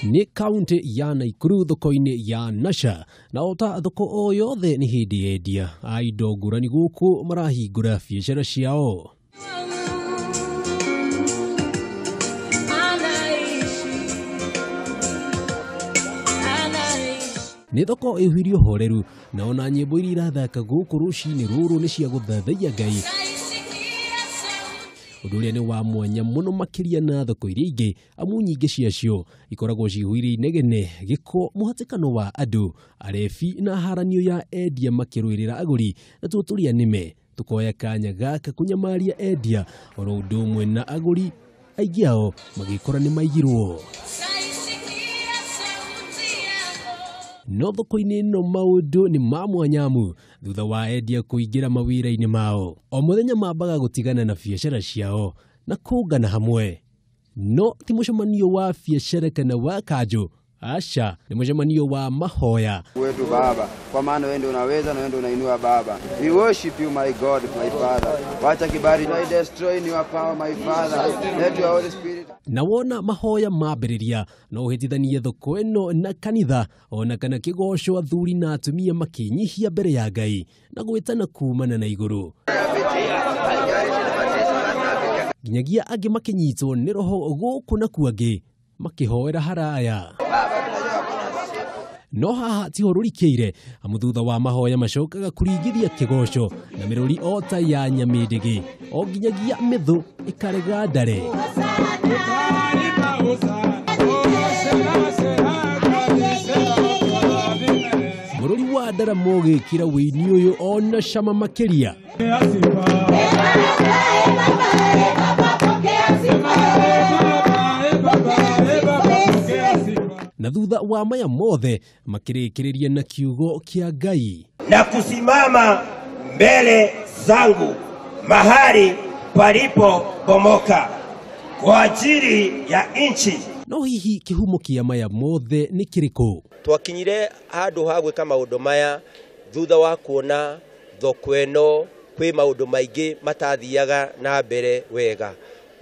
Nĩ kaunti ya Nakuru thoko-inĩ ya Nasha, na ota thoko o yothe nĩ hĩndĩ endia a indo ngũrani gũkũ marahingũra biacara ciao. Nĩ thoko ĩhuirio horeru na ona nyĩmbo iria irathaka gũkũ rũcinĩ rũrũ nĩ cia gũthathaiya Ngai, ũndũ ũrĩa nĩ wa mwanya mũno makĩria na thoko iria ingĩ, amu nyingĩ ciacio ikoragwo cihũire inegene, gĩko, mũhatĩkano wa andũ, arebi na haranio ya endia makĩrũĩrĩra agũri, na tuo tũrĩa nĩme tũkoya kanya gaka kũnyamaria endia oro ũndũ ũmwe na agũri, aingĩ ao magĩkora nĩ maigirwo. No thoko-inĩ ĩno maũndũ nĩ ma mwanya amu thutha wa endia kũingĩra mawĩra-inĩ mao o mũthenya mambaga gũtigana na biacara ciao na kũngana hamwe. No ti mũcemanio wa biacara kana wa kanjũ, aca, nĩ mũcemanio wa mahoya. Wetu Baba, kwa maana wewe ndio unaweza na wewe ndio unainua Baba. We worship you my God, my Father. Wacha kibari I destroy in your power my Father. Let your Holy Spirit. Na wona mahoya mambĩrĩria no ũhĩtithanie thoko ĩno na kanitha ona kana kĩgoco, athuri na atumia makĩnyihia mbere ya Ngai na gwĩtana kumana na igũrũ, nginyagia angĩ makĩnyitwo nĩ roho gũkũ na kuangĩ makĩhoera haraya. No haha tiho rũrikĩire, amu thutha wa mahoya macokaga kũringithia kĩgoco na mĩrũri ota ya nyamĩndĩgĩ o nginyagia mĩthũ ĩkarega ndare. Mũrũri wa ndaramo ũgĩkĩra wĩini ũyũ ona cama makĩria. Na thutha wa maya mothe makĩrĩkĩrĩria na kiugo kĩa Ngai, na kusimama mbele zangu mahali palipo bomoka kwa ajili ya nchi. No hihi kĩhumo kĩa maya mothe nĩ kĩrĩkũ? Twakinyire handũ ha gwĩka maũndũ maya thutha wa kuona thoko ĩno kwĩ maũndũ maingĩ matathiaga na mbere wega.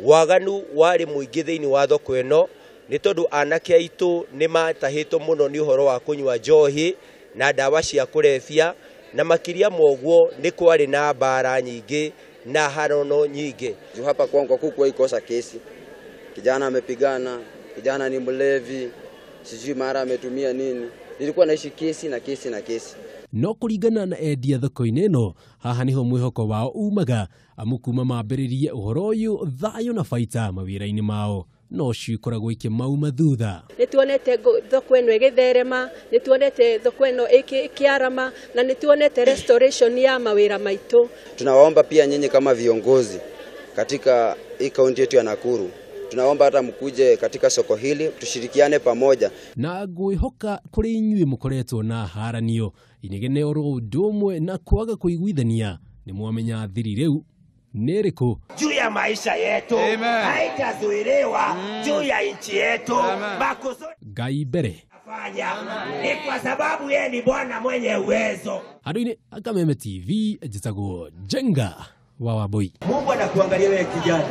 Waganu warĩ mũingĩ thĩinĩ wa thoko ĩno nĩ tondũ anake aitũ nĩ matahĩtwo mũno nĩ ũhoro wa kũnyua njohi na ndawa cia kũrebia, na makĩria moguo nĩ kwarĩ na mbara nyingĩ na harono nyingĩ. Juu hapa kwangu hakukuwahi kosa kesi. Kijana amepigana, kijana ni mlevi, sijui mara ametumia nini. Nilikuwa naishi kesi na kesi na kesi. No kũringana na endia thoko-inĩ ĩno, haha nĩho mwĩhoko wao umaga, amu kuma mambĩrĩrie ũhoro ũyũ thayũ na baita mawĩra-inĩ mao no cikoragwo ikĩmauma thutha. Nĩ tuonete thoko ĩno ĩgĩtherema, nĩ tuonete thoko ĩno ĩkĩarama, na nĩ tuonete restoration ya mawĩra maitũ. Tunawaomba pia nyinyi kama viongozi katika hii kaunti yetu ya Nakuru, tunaomba hata mkuje katika soko hili tushirikiane pamoja. Na ngwĩhoka kũrĩ inyuĩ mũkoretwo na haranio inegene oro ũndũ ũmwe na kwaga kũiguithania, nĩ mwamenya thiri rĩu nĩ ĩrĩkũ. Juu ya maisha yetu haitazuiliwa, juu ya nchi yetu makusudi Ngai mbere fanya ni kwa sababu yeye ni Bwana mwenye uwezo. Handũ-inĩ Kameme TV, njĩtagwo Njenga wa Wambui. Mungu anakuangalia wewe kijana.